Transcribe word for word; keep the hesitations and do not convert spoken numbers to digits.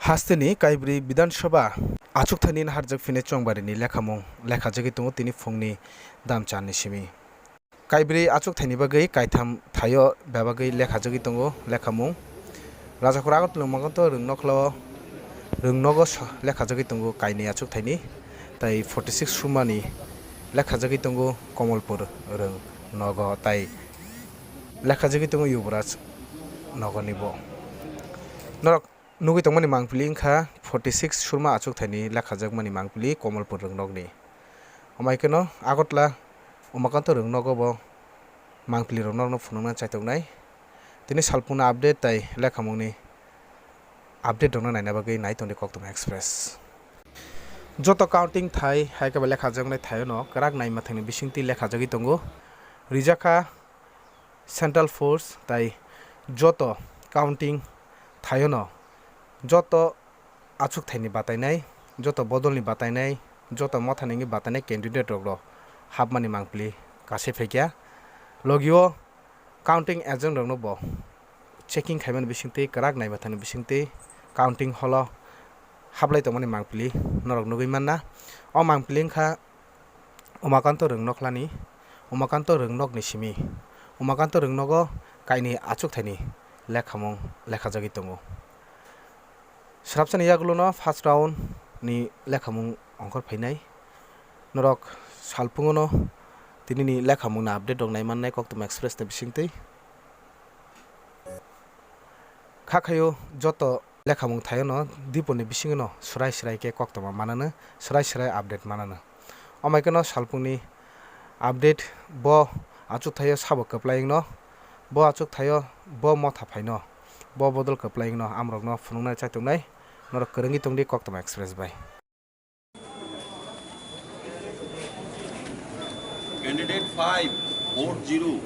Hasteni Kaibrwi Bidhan Sabha achukthani naharjak phine chongbarini lekhamung lekhajagwi tongo tini phungni dam charni simi. Kaibrwi achukthani bagwi kaitham thaio bebagwi lekhajagwi tongo lekhamung. Rajakhor Agartala Umakanto Rwngnokhlao Rwngnogo sa-, lekhajagwi tongo kainwi achukthani, tai forty six sumani lekhajagwi tongo Komolpur Rwngnogo, tai lekhajagwi tongo Yuvraj Nogornibo. Norok nugwi tongmani mangpili wngkha forty six surma achukthani lekhajakmani mangpili Komolpur Rwngnokni. Omaikeno Agartala Umakanto Rwngnogo bo mangpilirok norokno phunukna chaituknai. Tini salpungni update tai lekhamungni update rokno naina bagwi nai tongdi Koktwma Express. Joto counting thai hai khe bo lekhajaknai thaio no kwrak naimathangni bisingtwi lekhajagwi tongo. Rijakha Central Force tai joto counting thaio no joto achukthaini batainai, joto bodolni batainai, joto mothani wngwi batainai candidate rokno hapmani mangpili kasai phaikha. Logio counting agent rokno bo checking khaimani bisingtwi, kwrak naimathangni bisingtwi counting hall o haplai tongmani mangpili norok nugwi manna. O mangpili wngkha Umakanto Rwngnokhlani, Umakanto Rwngnokni simi, Umakanto Rwngnogo kainwi achukthaini lekhamung lekhajagwi tongo. Swrapsani yagulono first round ni lekhamung ongkhor phainai. Norok salpungono tinini lekhamungni update rok naimannai Koktwma Express ni bisingtwi. Kha khaio joto lekhamung thaio no diponi bisingo no swrai swrai khe koktwma manano, swrai swrai update manano. Omaikeno salpungni update bo achuk thaio sabo kwplai wngno, bo achuk thaio bo motha phaino, bo bodol kwplai wngno amrokno phunuknai chaituknai. Norok kwrwngwi tongdi Koktwma Express bai. Candidate five four zero.